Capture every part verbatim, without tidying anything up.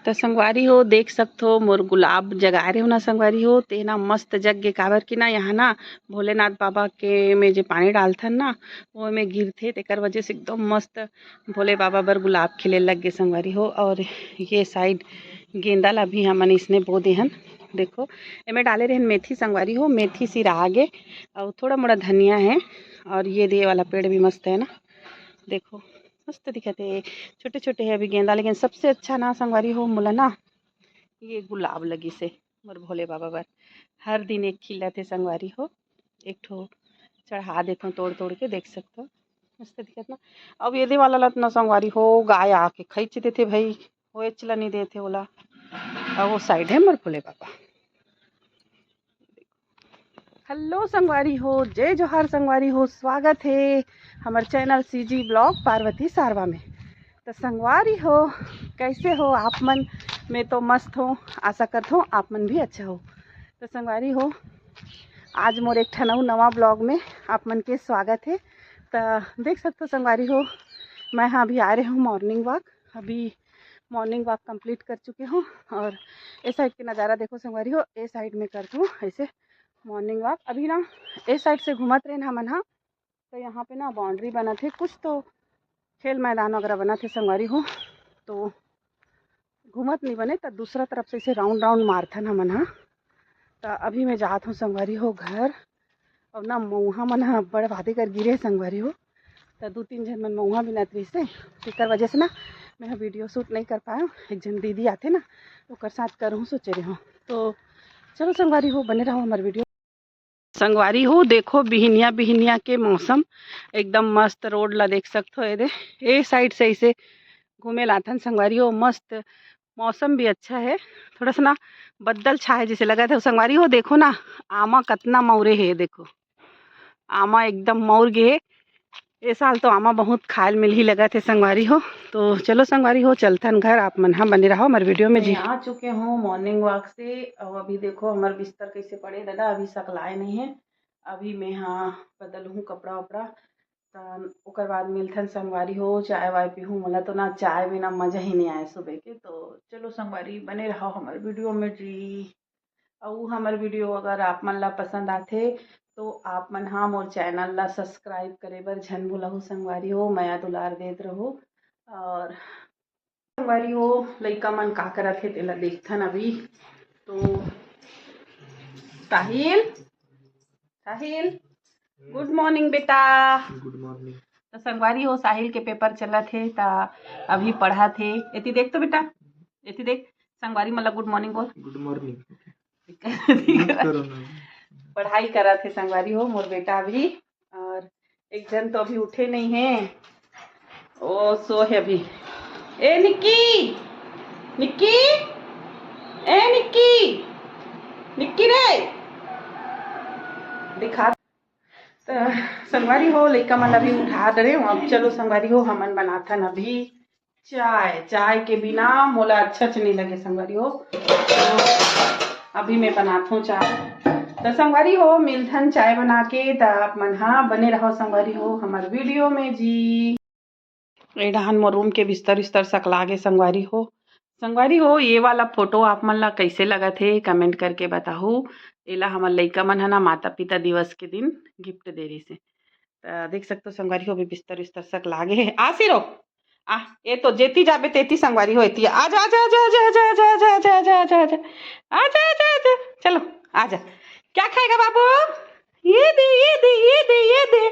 त संगवारी हो, देख सकथो, मोर गुलाब जगाए रेहेंव ना संगवारी हो, ते ना मस्त जग गे, काबर कि ना यहाँ ना भोलेनाथ बाबा के में जे पानी डालथन ना, वो में गिरथे, तेकर वजह से एकदम मस्त भोले बाबा बर गुलाब खिले लग गे संगवारी हो। और ये साइड गेंदा ला भी हमन इसने बो देहन। देखो, एमे डाले रहेन मेथी संगवारी हो, मेथी सिरा गे, और थोड़ा मोड़ा धनिया है। और ये दे वाला पेड़ भी मस्त है ना, देखो मस्त दिखत है, छोटे छोटे है अभी गेंदा, लेकिन सबसे अच्छा ना संगवारी हो मोला ना ये गुलाब लगिस हे मोर भोले बाबा बर। हर दिन एक खिलत हे संगवारी हो, एक ठो चढ़ा देथों तोड़ तोड़ के, देख सकथो मस्त दिखत ना। अब ये दे वाला लत ना संगवारी हो, गाय आके खींच देथे भाई, होएच ला नहीं देथे ओला। और वो साइड है मोर भोले बाबा। हेलो संगवारी हो, जय जोहार संगवारी हो, स्वागत है हमर चैनल सीजी ब्लॉग पार्वती सारवा में। तो संगवारी हो, कैसे हो आप मन? मैं तो मस्त हूँ, आशा करता हूँ आप मन भी अच्छा हो। तो संगवारी हो, आज मोर एक ठन अउ नवा ब्लॉग में आप मन के स्वागत है। तो देख सकते हो संगवारी हो, मैं हाँ अभी आ रहे हूँ मॉर्निंग वॉक। अभी मॉर्निंग वॉक कंप्लीट कर चुके हूँ और ए साइड के नज़ारा देखो संगवारी हो, ए साइड में करत हूँ ऐसे मॉर्निंग वॉक। अभी ना ए साइड से घूमत रहेन हमन हा, तो यहाँ पे ना बाउंड्री बनत हे, कुछ तो खेल मैदान वगैरह बनत हे संगवारी हो, तो घूमत नहीं बने तो दूसरा तरफ से ऐसे राउंड राउंड मारथन हमन हा। तो अभी मैं जात हूँ संगवारी हो घर, और ना मऊहा मन ह अब्बड़ वादे कर गिरे संगवारी हो, तो दू तीन झन मन मऊहा बिनत रहिसे, तेकर वजह से ना मैं ह वीडियो शूट नहीं कर पाया। एक झन दीदी आथे ना, ओकर साथ करहूँ सोचे रहे हूँ। तो चलो संगवारी हो, बने रहो हमारे वीडियो। संगवारी हो, देखो बिहिनिया बिहिनिया के मौसम एकदम मस्त, रोड ला देख सकथो। ए दे, ए साइड से ऐसे घूमे लाथन संगवारी हो, मस्त मौसम भी अच्छा है, थोड़ा सा ना बदल छा है जैसे लगा था संगवारी हो। देखो ना, आमा कतना मौरे है, देखो आमा एकदम मौर गे है। ए साल तो आमा बहुत खायल मिलही लगा थे संगवारी हो। तो चलो संगवारी हो, चलथन घर, आप मन हा बने रहो हमारे वीडियो में जी। मैं आ चुके हूँ मॉर्निंग वॉक से। और अभी देखो हमार बिस्तर कैसे पड़े दादा, अभी सकलाए नहीं है। अभी मैं हाँ बदल हूँ कपड़ा उपड़ा, त ओकर बाद मिलथन संगवारी हो, चाय वाय पीहूँ। मोला तो ना चाय बिना मजा ही नहीं आए सुबह के। तो चलो संगवारी बने रहो हमारे वीडियो में जी। अउ हमर वीडियो अगर आप मन ला पसंद आथे तो आप मन हा मोर चैनल ला सब्सक्राइब करे बर झन भूलहू संगवारी हो, मया दुलार देत रहू। और संगवारी हो, लइका मन का करत हे तेला देखथन अभी। तो साहिल, साहिल, गुड मॉर्निंग बेटा। गुड मॉर्निंग। तो संगवारी हो, साहिल के पेपर चलत हे, त अभी पढ़त हे। एती देख तो बेटा, एती देख, संगवारी मन ला गुड मॉर्निंग बोल। गुड मॉर्निंग। मत करो ना। पढ़ाई करत हे संगवारी हो मोर बेटा अभी, और एक झन तो अभी उठे नहीं है, ओ सो है अभी। ए निक्की, निक्की, ए निक्की, निक्की रे, दिखा। त संगवारी हो, लइका मन अभी उठा डरे हो। अब चलो संगवारी हो, हमन बनाथन अभी चाय। चाय के बिना मोला अच्छा च नहीं लगे संगवारी हो। तो अभी मैं बनाथों चाय। त संगवारी हो, मिलथन चाय बना के। त आप मन हा बने रहो संगवारी हो हमर वीडियो में जी। ए डहान मोर रूम के बिस्तर उस्तर सकला गे संगवारी हो। संगवारी हो, ये वाला फोटो आप मन ला कैसे लगत हे, कमेंट करके बताहू। एला हमर लइका मन ह ना माता पिता दिवस के दिन गिफ्ट दे रहिस हे। त देख सकथो संगवारी हो, अभी बिस्तर उस्तर सकला गे हे। आ सिरो, आ, ए तो जेती जाबे तेती संगवारी हो, एती आ जा, आ जा, आ जा, आ जा, आ जा, आ जा, आ जा, आ जा, आ जा, आ जा, आ जा, आ जा, चलो, आ जा। क्या खाएगा बाबू? ये दे, ये दे, ये दे, ये दे,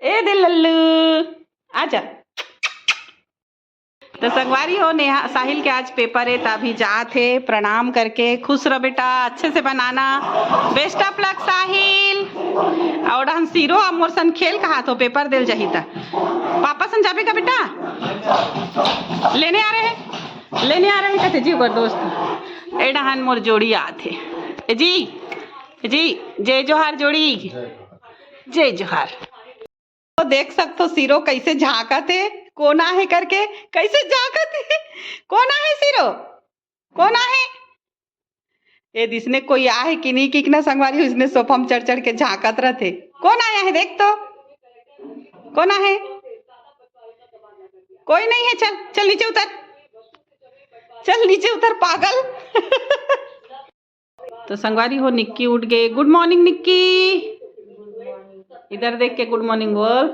ए दे लल्लू, आ जा। तो संगवारी हो, नेहा, साहिल के आज पेपर है, त अभी जात हे प्रणाम करके। खुश रह बेटा, अच्छे से बनाना। बेस्ट ऑफ लक साहिल। और हम सीरो अब मोर सन खेल कहा तो पेपर देल जाही त। पापा सन जाबे का बेटा? लेने आ रहे हैं, लेने आ रहे हैं कहते जी ओकर दोस्त। ए डहान मोर जोड़ी आत हे। ए जी, ए जी, जय जोहार जोड़ी। जय जोहार। तो देख सकथो सिरो कैसे झांकत हे, कोन आहे करके, कैसे झांकत हे, कोन आहे सिरो, कोन आहे? ए दिसने कोई आहे कि नहीं, कि ना संगवारी हो, इसने सोफा में चढ़ चढ़ के झांकत रहथे। कोन आया है देख तो, कोन आहे? कोई नहीं है, चल, चल नीचे उतर। चल नीचे उतर पागल। तो संगवारी हो, निक्की उठ गए। गुड मॉर्निंग निक्की। इधर देख के गुड मॉर्निंग बोल।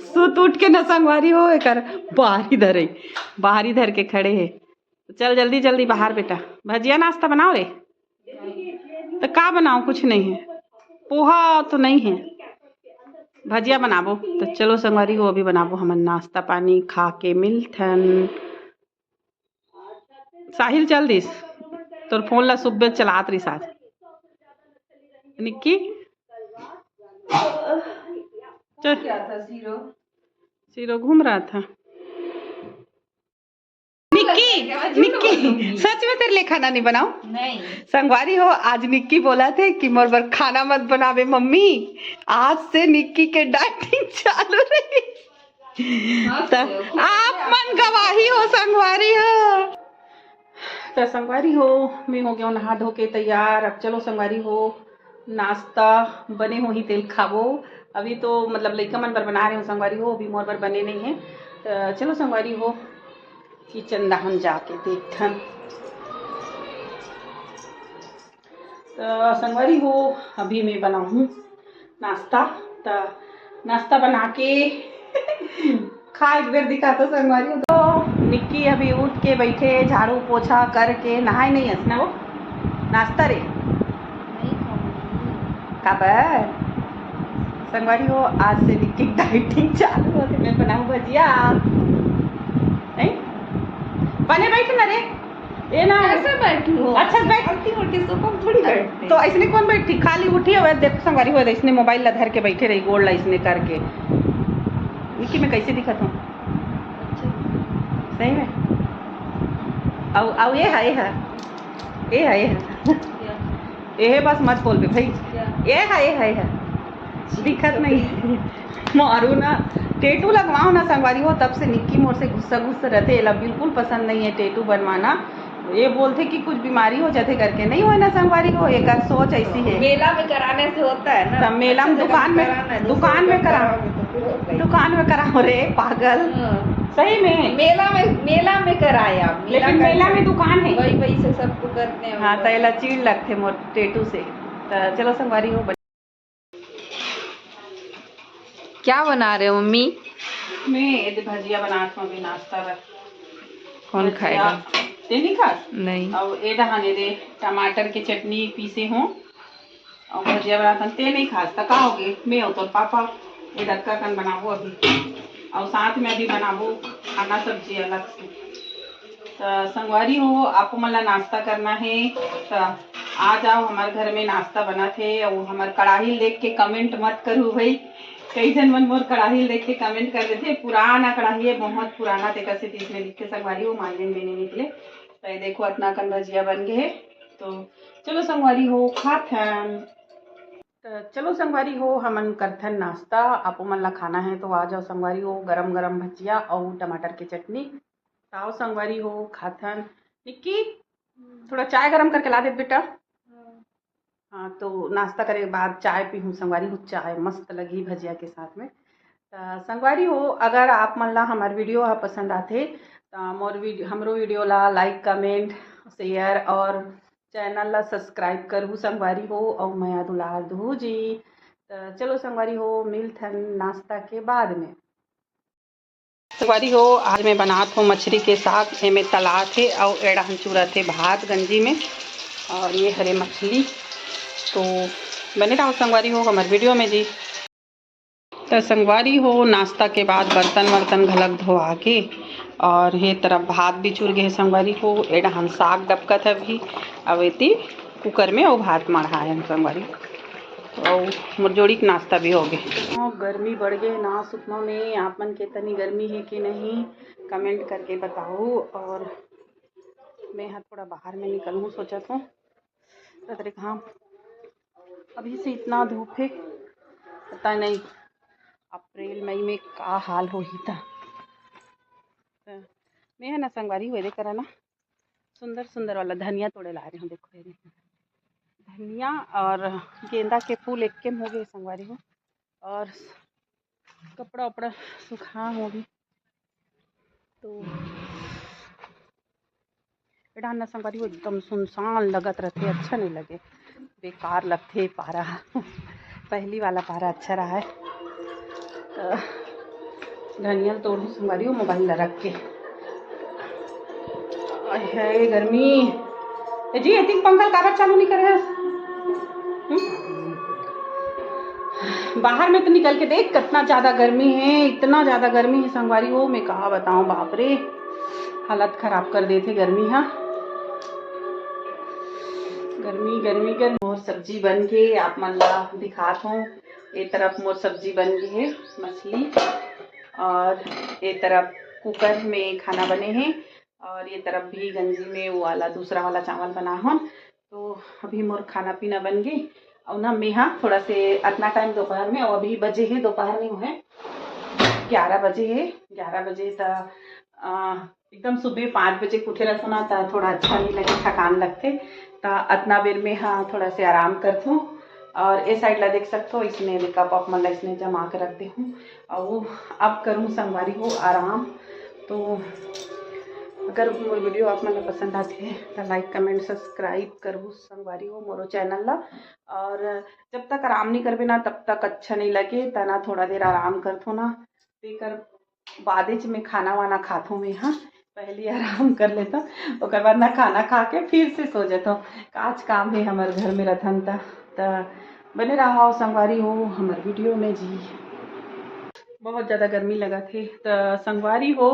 सुत उठ के ना संगवारी हो, एकर बाहरी धरे, बाहरी धर के खड़े है। तो चल जल्दी जल्दी बाहर बेटा, भजिया नाश्ता बनाओ रे। तो का बनाओ, कुछ नहीं है, पोहा तो नहीं है, भजिया बनाबो। तो चलो संगवारी हो, अभी बनाबो हमन नाश्ता पानी, खा के मिलथन। साहिल चल दिस, तोर फोन ला सुबह चलात रहिस आज। निक्की चल। क्या था सीरो? सीरो घूम रहा था। निक्की, क्या मैं झूठ निक्की, बोलूंगी? सच में तेरे लिए खाना नहीं बनाऊं? नहीं। संगवारी हो, आज निक्की बोला थे कि मोर बर खाना मत बनावे मम्मी। आज से निक्की के डाइटिंग चालू रही। हाँ, त तो आप मन गवाही हो संगवारी हो। त संगवारी हो, मैं हो गया नहा धो के तैयार। अब चलो संगवारी हो, नाश्ता बने होही तेल खाबो। अभी तो मतलब लइका मन बर बना रहे हो संगवारी हो, अभी मोर बर बने नहीं है। त चलो संगवारी हो, किचन ला हम जाके देखथन। त संगवारी हो, अभी मैं बनाहूँ नाश्ता। त नाश्ता बना के खा एक बेर दिखा तो संगवारी हो। तो निक्की अभी उठ के बैठे, झाड़ू पोछा करके, नहाए नहीं हस ना वो? नाश्ता रे। नहीं खाऊंगी। काबर? संगवारी हो, आज से निक्की डाइटिंग चालू होथे। मैं बनाऊँ भजिया। नहीं? बने बैठ ना रे। ए ना। कैसे बैठी हो? अच्छा, बैठ। अति मोटी सोफा में थोड़ी बैठते। तो ऐसने कौन बैठी? खाली उठी हो, देखो संगवारी हो, ऐसने मोबाइल ला धर के बैठे रही, गोड़ ला ऐसने करके। निक्की, मैं कैसे दिखत हूँ? अच्छा। सही में? अउ, अउ ये है, ये है। ये है, ये है। क्या? ये है, बस मत बोल बे भाई। क्या? ये है, ये है, ये है। दिखत नहीं। मारू ना, टेटू लगवाओ ना संगवारी हो, तब से निक्की मोर से गुस्सा गुस्सा रहते, एला बिल्कुल पसंद नहीं है टेटू बनवाना। ये बोलथे कि कुछ बीमारी हो जाथे करके, नहीं होय ना संगवारी हो, एकर सोच ऐसी है। मेला में कराने से होता है ना। तब मेला में अच्छा से दुकान में, कराना है, दुकान में दूसरे करा, कराओगे तो फिर होता है। दुकान में कराओ रे पागल। हाँ। सही में। मेला में, मेला में कराया, मेला लेकिन का मेला में दुकान है। वही, वही से सबको करते हैं हाँ, वो। तो एला चीड़ लगथे मोर टेटू से। तो चलो संगवारी हो, क्या बना रहे हो मम्मी? मैं ये दे भजिया बनात हूँ अभी नाश्ता बर। कौन भजिया। खाएगा? ते नहीं खास? नहीं। अब ये डहाने दे टमाटर के चटनी पीसे हूँ और भजिया बनात हूँ। ते नहीं खास त का होगे? मैं हो तो पापा ये डक्का कन बनाबो अभी और साथ में अभी बनाबो खाना सब्जी अलग से। त संगवारी हो, आप मन ला नाश्ता करना हे त आ जाओ, हमार घर में नाश्ता बनत हे। अउ हमार कढ़ाई देख के कमेंट मत करू भाई, कई झन मन मोर कढ़ाई देख के कमेंट कर देथे, पुराना कढ़ाई हे, बहुत पुराना, तेकर से तीसरे लिखथे संगवारी हो, मांजन में नहीं निकले। त ये देखो, अतना कन भजिया बन गए हे। तो चलो संगवारी हो, खाथन। त चलो संगवारी हो, हमन करथन नाश्ता। आपो मन ला खाना हे तो आ जाओ संगवारी हो, गरम गरम भजिया अउ टमाटर के चटनी। त आओ संगवारी हो, खाथन। निक्की, थोड़ा चाय गरम करके ला दे बेटा। हाँ, तो नाश्ता करे के बाद चाय पीहूँ संगवारी हो, चाय मस्त लगही भजिया के साथ में। त संगवारी हो, अगर आप मन ला हमार वीडियो ह पसंद आथे त मोर वीडियो, हमरो वीडियो ला लाइक, कमेंट, शेयर और चैनल ला सब्सक्राइब करहू संगवारी हो, अउ मया दुलार दुहू जी। त चलो संगवारी हो, मिलथन नाश्ता के बाद में। संगवारी हो, आज मैं बनात हूँ मछरी के साग। एमे तलात हे अउ एड़ाहन चुरत हे भात गंजी में, और ये हरे मछली। तो बने रहो संगवारी हो हमर वीडियो में जी। त संगवारी हो, नाश्ता के बाद बर्तन वर्तन घलक धोआ के और ये तरफ भात भी चुर गए हे संगवारी हो। एड़ाहन साग डबकत हे अभी, अब एती कुकर में वो भात मढ़ाए हन संगवारी। अउ मोर जोड़ी के नाश्ता भी हो गए। हाँ, गर्मी बढ़ गए ना सुकमा में। आप मन के तनी गर्मी है कि नहीं, कमेंट करके बताओ। और मैं हा थोड़ा बाहर में निकलूँ सोचत हूँ। तो तेरे कहाँ अभी से इतना धूप है, पता नहीं अप्रैल मई में का हाल होही। त मैं है ना संगवारी हुए दे करा ना सुंदर सुंदर वाला धनिया तोड़े ला रही हूँ। देखो ये देखो, धनिया और गेंदा के फूल एक के में हो गए संगवारी हो, और कपड़ा उपड़ा सुखा हो भी। तो ए डाहर न संगवारी हो एकदम सुनसान लगत रथे, अच्छा नहीं लगे, बेकार लगथे पारा। पहली वाला पारा अच्छा रहा है। त धनिया ल तोड़हूँ संगवारी हो मोबाइल ला रख के। आय हाय गर्मी। ए जी, एतिक पंखा ल काबर चालू नहीं करे हस? हम्म? बाहर में तो निकल के देख, कितना ज्यादा गर्मी है, इतना ज्यादा गर्मी है संगवारी हो, मैं कहा बताऊं, बाप रे, हालत खराब कर देथे गर्मी हा। गर्मी, गर्मी, गर्मी। मोर सब्जी बन के आप मन ला दिखात हूँ। ए तरफ मोर सब्जी बन गई है, मछली, और ए तरफ कुकर में खाना बने है, और ये तरफ भी गंजी में वो वाला दूसरा वाला चावल बना हन। तो अभी मोर खाना पीना बन गई। और ना मैं हाँ थोड़ा से अतना टाइम दोपहर में, और अभी बजे है, दोपहर नहीं हुए, ग्यारह बजे है। ग्यारह बजे त आ, एकदम सुबह पाँच बजे के उठे रहथों ना, त थोड़ा अच्छा नहीं लगे, थकान लगथे। त अतना बेर में हाँ थोड़ा से आराम करथों। और ए साइड ला देख सकथो, इसने कप अप मन ला इसने जमा के रख दे हूँ। और अब करूँ संगवारी हो आराम। तो अगर मोर वीडियो आप मन ला पसंद आथे त लाइक, कमेंट, सब्सक्राइब करहू संगवारी हो मोरो चैनल ला। और जब तक आराम नहीं करबे ना, तब तक अच्छा नहीं लगे। तना थोड़ा देर आराम करथों ना, तेकर बादेच में खाना वाना खाथों मैं हाँ। पहली आराम कर लेथों, ओकर बाद ना खाना खा के फिर से सो जथों। काच काम है हमर घर में रथन त, त बने रहा संगवारी हो हमर वीडियो में जी। बहुत ज्यादा गर्मी लगत हे त संगवारी हो,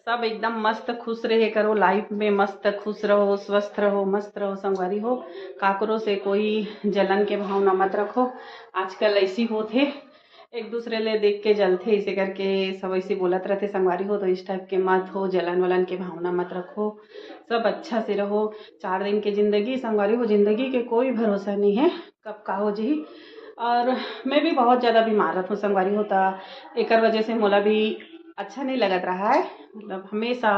सब एकदम मस्त खुश रहे करो, लाइफ में मस्त खुश रहो, स्वस्थ रहो, मस्त रहो संगवारी हो। काकरो से कोई जलन के भावना मत रखो, आजकल ऐसी होत हे, एक दूसरे ले देख के जलथे, इसे करके सब ऐसे बोलत रहथे संगवारी हो। तो इस टाइप के मत हो, जलन वलन के भावना मत रखो, सब अच्छा से रहो। चार दिन के जिंदगी संगवारी हो, जिंदगी के कोई भरोसा नहीं है, कब का हो जही। और मैं भी बहुत ज़्यादा बीमार रहथों संगवारी हो, त एकर वजह से मोला भी अच्छा नहीं लगत रहा है। मतलब हमेशा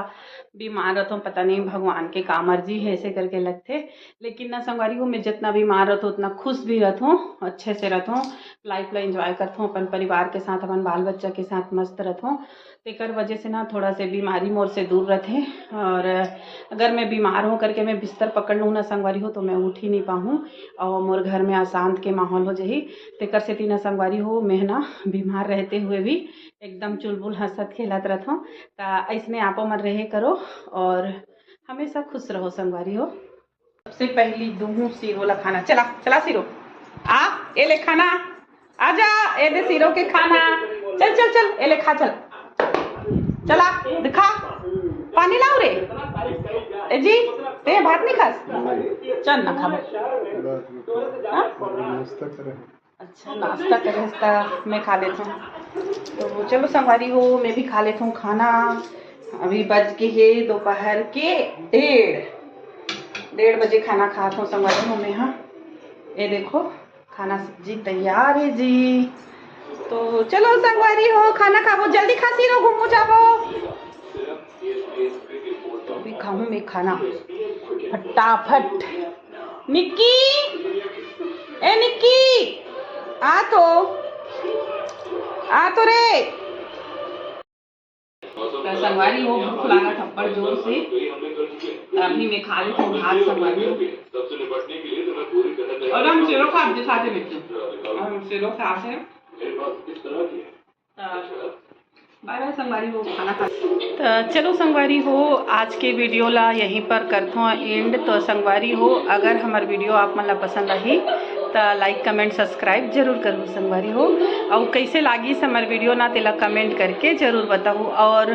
बीमार रहथों, पता नहीं भगवान के का मर्जी है, ऐसे करके लगथे। लेकिन ना संगवारी हो, मैं जितना बीमार रहथों उतना खुश भी रहथों, अच्छे से रहथों, लाइफ ला एंजॉय करथों, अपन परिवार के साथ, अपन बाल बच्चा के साथ मस्त रहथों। तेकर वजह से ना थोड़ा से बीमारी मोर से दूर रहथे। और अगर मैं बीमार हो करके मैं बिस्तर पकड़ लूँ ना संगवारी हो, तो मैं उठ ही नहीं पाहूँ और मोर घर में अशांत के माहौल हो जही। तेकर सेती ना संगवारी हो, मैं ना बीमार रहते हुए भी एकदम चुलबुल हंसत खेलत रहथों। त ऐसने आपो मन रहे करो और हमेशा खुश रहो संगवारी हो। सबसे पहली दूहूं सीरो ला खाना। चला, चला सीरो। आ, ए ले खाना। आजा, ए दे सीरो के खाना। चल, चल, चल, ए ले खा, चल। चला, दिखा। पानी लाओ रे। ए जी, ते भात नहीं खास? चल ना खाबो। हाँ? नाश्ता करे। अच्छा, नाश्ता करे हस त मैं खा लेथों। तो चलो संगवारी हो, मैं भी खा लेथों खाना। अभी बज के हे दोपहर के डेढ़, डेढ़ बजे खाना खाथों संगवारी हो मैं। हाँ, ये देखो, खाना सब्जी तैयार है जी। तो चलो संगवारी हो, खाना खाबो, जल्दी खा सीरो, घूमू जाबो। अभी खाऊं मैं खाना फटाफट। निक्की, ए निक्की, आ तो, आ तो रे। त संगवारी हो, भूख लागा थप्पड़ जोर से। त अभी मैं खा लेथों भात संगवारी हो। और हम सीरो खा, दिखा दे बेटी। और हम सीरो खा से। त बाय बाय संगवारी हो, खाना खा। त चलो संगवारी हो, आज के वीडियो ला यहीं पर करथों एंड। तो संगवारी हो, अगर हमर वीडियो आप मन ला पसंद आही त लाइक, कमेंट, सब्सक्राइब जरूर करहू संगवारी हो। अउ कैसे लागिस हमर वीडियो ना, तेला कमेंट करके जरूर बताहू। और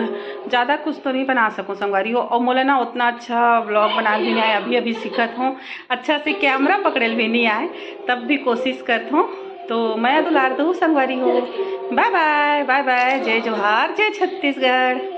ज़्यादा कुछ तो नहीं बना सकूँ संगवारी हो, और मोला ना उतना अच्छा व्लॉग बनाए भी नहीं आए, अभी अभी सीखत हूँ, अच्छा से कैमरा पकड़े भी नहीं आए, तब भी कोशिश करत हूँ। तो मया दुलार दहू संगवारी हो। बाय बाय, बाय बाय, जय जोहार, जय छत्तीसगढ़।